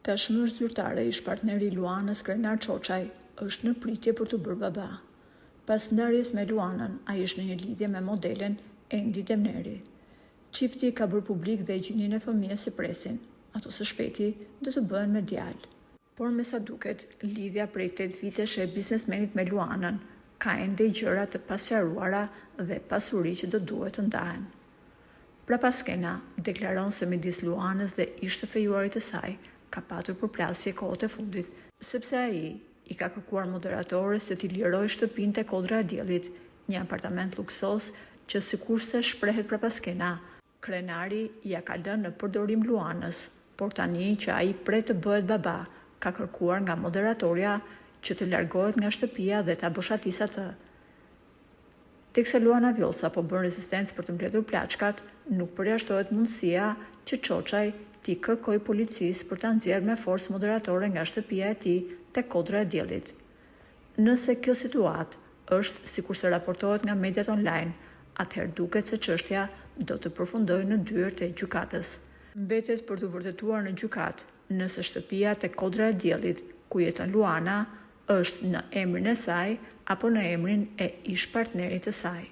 Tashmë është zyrtare, ish-partneri i Luanës, Krenar Çoçaj, është në pritje për t'u bërë baba. Pas ndarjes me Luanën, ai është në një lidhje me modelen Endi Demneri. Çifti ka bërë publik dhe gjininë e fëmijës që presin. Ato së shpejti do të bëhen me djalë. Por me sa duket, lidhja prej tetë vitesh e biznesmenit me Luanën ka ende gjëra të pasqaruara dhe pasuri që do duhet të ndahen. Prapaskena deklaron se midis Luanës dhe ish të fejuarit të saj ka patur përplasje kohët e fundit, sepse ai i ka kërkuar moderatores që t'i lirojë shtëpinë te Kodra e Diellit, një apartament luksoz që sikurse shprehet Prapaskena, Krenari ia ka lënë në përdorim Luanës, por tani që ai pret të bëhet baba, ka kërkuar nga moderatorja që të largohet nga shtëpia dhe ta boshatisë atë. Teksa Luana Vjollca po bën rezistencë për të mbledhur plaçkat, nuk përjashtohet mundësia që Çoçaj t'i kërkojë policisë për ta nxjerrë me forcë moderatoren nga shtëpia e tij te Kodra e Diellit. Nëse kjo situatë është sikurse raportohet nga mediat online, atëherë duket se çështja do të përfundojë në dyert e gjykatës. Mbetet për t'u vërtetuar në gjykatë nëse shtëpia te Kodra e Diellit, ku jeton Luana, është në emrin e saj apo në emrin e ish-partnerit të saj.